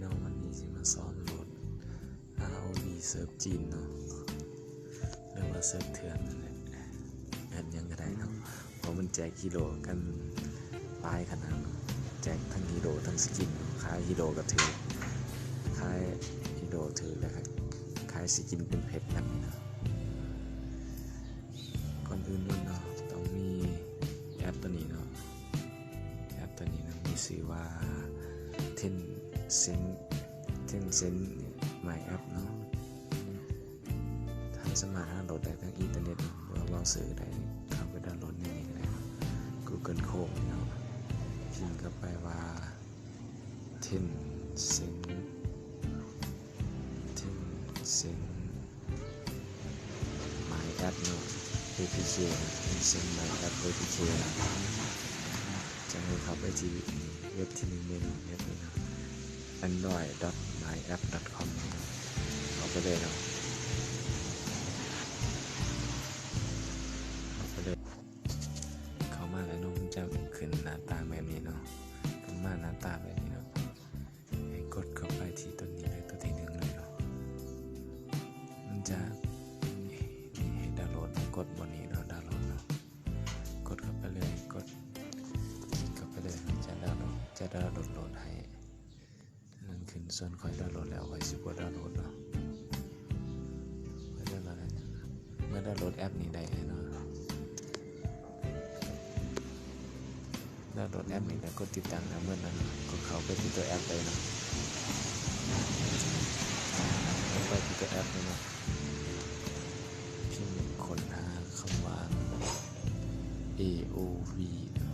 ເນາະ ວັນນີ້ຊິມາສອນໂຫຼດ ອາໂອວີ ເສີບຈີນເນາະ ຫຼືວ່າເສີບເຖື່ອນນັ້ນແຫຼະ ແອັບຫຍັງກໍໄດ້ເນາະ ເພາະມັນແຈກຮີໂຣກັນຫຼາຍຂະໜາດເນາະ ແຈກທັງຮີໂຣທັງສະກິນເນາະ ຂາຍຮີໂຣກໍຖືກ ຂາຍຮີໂຣຖືກ ແລ້ວກໍຂາຍສະກິນເປັນເພັດນຳເນາະ. ກ່ອນອື່ນເນາະ ຕ້ອງມີແອັບໂຕນີ້ເນາະ ແອັບໂຕນີ້ນະ ມີຊື່ວ່າ ເທັນເຊັນ ເທັນເຊັນ ມາຍແອັບເນາະ ທ່ານສາມາດດາວໂຫຼດໄດ້ທາງອິນເຕີເນັດເນາະ ຫຼືວ່າເບຣາເຊີໄດ້ ເຂົ້າໄປດາວໂຫຼດໃນນີ້ກໍໄດ້ເນາະ ກູເກີນໂຄຣມເນາະ ພິມເຂົ້າໄປວ່າ ເທັນເຊັນ ເທັນເຊັນ ມາຍແອັບເນາະ ເອພີເຄ ເທັນເຊັນ ມາຍແອັບ ເອພີເຄ ເນາະ ຈາກນັ້ນເຂົ້າໄປທີ່ເວັບທີໜຶ່ງເນາະ ເວັບນີ້ເນາະ ແອນດຣອຍດອດມາຍແອັບດອດຄອມ ເນາະ ເຂົ້າໄປເລີຍເນາະ ເຂົ້າໄປເລີຍ ເຂົ້າມາແລ້ວເນາະ ມັນຈະຂຶ້ນໜ້າຕາແບບນີ້ເນາະ ຂຶ້ນມາໜ້າຕາແບບນີ້ເນາະ. ໃຫ້ກົດເຂົ້າໄປທີ່ຕົວນີ້ເລີຍ ຕົວທີໜຶ່ງເລີຍເນາະ ມັນຈະໃຫ້ດາວໂຫຼດ ກົດບ່ອນນີ້ເນາະ ດາວໂຫຼດເນາະ ກົດເຂົ້າໄປເລີຍ ກົດຄລິກເຂົ້າໄປເລີຍ ມັນຈະດາວໂຫຼດ ຈະດາວໂຫຼດໂຫຼດໃຫ້ ມັນຂຶ້ນ ສ່ວນຂ້ອຍດາວໂຫຼດແລ້ວ ຂ້ອຍຊິບໍ່ດາວໂຫຼດເນາະ ເມື່ອດາວໂຫຼດແອັບນີ້ໄດ້ເນາະ ດາວໂຫຼດແອັບນີ້ແລ້ວ ກົດຕິດຕັ້ງແລ້ວເໝິດແລ້ວ ກໍເຂົ້າໄປທີ່ຕົວແອັບເລີຍເນາະ ເຂົ້າໄປທີ່ຕົວແອັບເລີຍເນາະ ພິມຄົ້ນຫາຄຳວ່າ ເອໂອວີ ເນາະ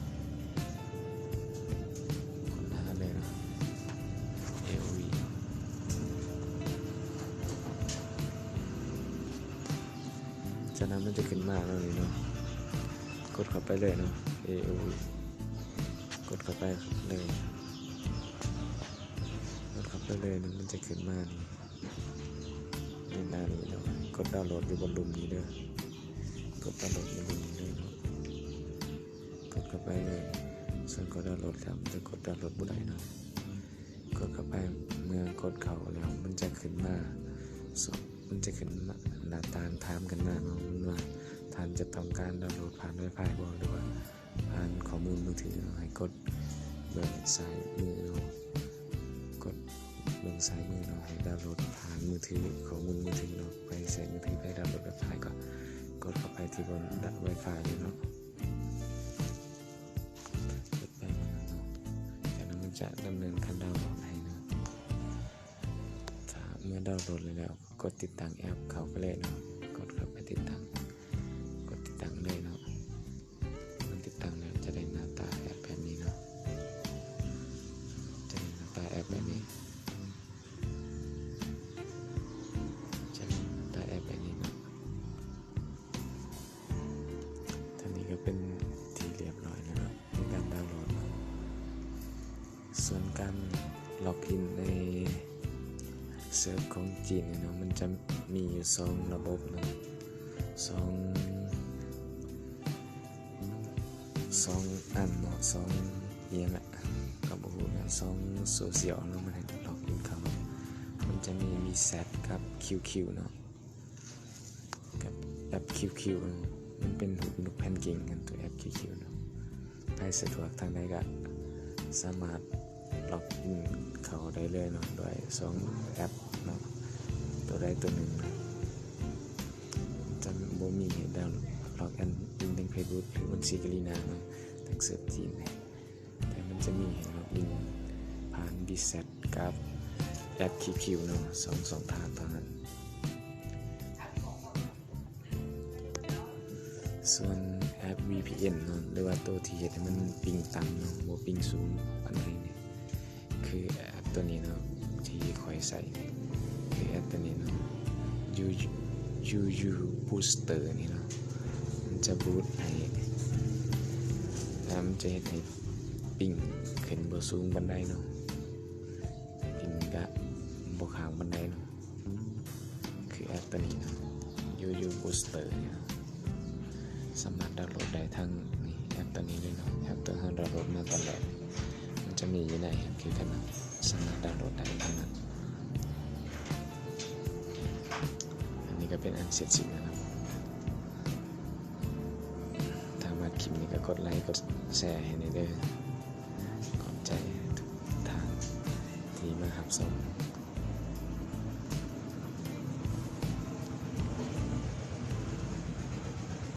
ຄົ້ນຫາເລີຍເນາະ ເອໂອວີ ຈາກນັ້ນມັນຈະຂຶ້ນມາແນວນີ້ເນາະ ກົດເຂົ້າໄປເລີຍເນາະ ເອໂອວີ ກົດເຂົ້າໄປເລີຍ ກົດເຂົ້າໄປເລີຍເນາະ ມັນຈະຂຶ້ນມານີ້ ໃນໜ້ານີ້ເນາະ ກົດດາວໂຫຼດຢູ່ບ່ອນລຸ່ມນີ້ເດີ ກົດດາວໂຫຼດຢູ່ລຸ່ມນີ້ເດີເນາະ ກົດເຂົ້າໄປເລີຍ ສ່ວນຂ້ອຍດາວໂຫຼດແລ້ວ ມັນຈະກົດດາວໂຫຼດບໍ່ໄດ້ເນາະ ກົດເຂົ້າໄປ ເມື່ອກົດເຂົ້າແລ້ວ ມັນຈະຂຶ້ນມາ ມັນຈະຂຶ້ນໜ້າຕ່າງຖາມຂຶ້ນມາເນາະ ມັນວ່າທ່ານຈະຕ້ອງການດາວໂຫຼດຜ່ານວາຍຟາຍບໍ່ ຫຼືວ່າຜ່ານຂໍ້ມູນມືຖືເນາະ ໃຫ້ກົດເບິ່ງຊ້າຍມືເນາະ ກົດເບິ່ງຊ້າຍມືເນາະ ໃຫ້ດາວໂຫຼດຜ່ານມືຖື ຂໍ້ມູນມືຖືເນາະ ໃຜໃຊ້ມືຖືໄປດາວໂຫຼດວາຍຟາຍ ກໍກົດເຂົ້າໄປທີ່ບ່ອນວາຍຟາຍເລີຍເນາະ. ຈາກນັ້ນມັນຈະດຳເນີນການດາວໂຫຼດໃຫ້ເນາະ ຖ້າເມື່ອດາວໂຫຼດແລ້ວ ກົດຕິດຕັ້ງແອັບເຂົ້າໄປເລີຍເນາະ ກົດເຂົ້າໄປຕິດຕັ້ງ ກົດຕິດຕັ້ງເລີຍເນາະ ມັນຕິດຕັ້ງແລ້ວຈະໄດ້ໜ້າຕາແອັບແບບນີ້ເນາະ ຈະໄດ້ໜ້າຕາແອັບແບບນີ້ ຈະໄດ້ໜ້າຕາແອັບແບບນີ້ເນາະ. ຕອນນີ້ກໍເປັນທີ່ລຽບຮ້ອຍແລ້ວເນາະ ໃນການດາວໂຫຼດເນາະ ສ່ວນການລັອກອິນໃນເສີບຂອງຈີນນີ້ເນາະ ມັນຈະມີຢູ່ສອງລະບົບເນາະ ສອງ ສອງອັນເນາະ ສອງອີ່ຫຍັງລະ ກໍບໍ່ຮູ້ນະ ສອງໂຊຊຽວເນາະ ມັນໃຫ້ລັອກອິນເຂົ້າ ມັນຈະມີວີແຊັດກັບຄິວຄິວເນາະ ກັບແອັບຄິວຄິວ ມັນເປັນຮູບນົກແພັນກິງຫັ້ນ ຕົວແອັບຄິວຄິວເນາະ ໃຜສະດວກທາງໃດກໍສາມາດລັອກອິນເຂົ້າໄດ້ເລີຍເນາະ ດ້ວຍສອງແອັບເນາະ ຕົວໃດຕົວໜຶ່ງເນາະ ຈະບໍ່ມີໃຫ້ດາວ ລັອກອິນທາງເຟສບຸກ ຫຼືບັນຊີກາລີນາເນາະ ທາງເສີບຈີນ ແຕ່ມັນຈະມີໃຫ້ລັອກອິນຜ່ານວີແຊັດກັບແອັບຄິວຄິວເນາະ ສອງຊ່ອງທາງເທົ່ານັ້ນ. ສ່ວນແອັບວີພີເອັນເນາະ ຫຼືວ່າໂຕທີ່ເຮັດໃຫ້ມັນປິງຕ່ຳເນາະ ບໍ່ປິງສູງປານໃດນີ້ ຄືແອັບໂຕນີ້ເນາະ ທີ່ຂ້ອຍໃຊ້ນີ້ ຄືແອັບໂຕນີ້ເນາະ ຢູຢູ ຢູຢູບູສເຕີນີ້ເນາະ ມັນຈະບູດໃຫ້ ແລ້ວມັນຈະເຮັດໃຫ້ປິງຂຶ້ນບໍ່ສູງປານໃດເນາະ ປິງກະບໍ່ຄ້າງປານໃດເນາະ ຄືແອັບໂຕນີ້ເນາະ ຢູຢູບູສເຕີນີ້ເນາະ ສາມາດດາວໂຫຼດໄດ້ທັງນີ້ ແອັບໂຕນີ້ເລີຍເນາະ ແອັບໂຕເຮົາດາວໂຫຼດມາຕອນແລກ ມັນຈະມີຢູ່ໃນແອັບຄືກັນເນາະ ສາມາດດາວໂຫຼດໄດ້ເທົ່ານັ້ນ. ອັນນີ້ກໍເປັນອັນເສັດສິ້ນແລ້ວເນາະ. ຖ້າມັກຄລິບນີ້ກໍກົດໄລກົດແຊໃຫ້ແດ່ເດີ້. ຂອບໃຈທຸກທ່ານທີ່ມາຮັບຊົມ.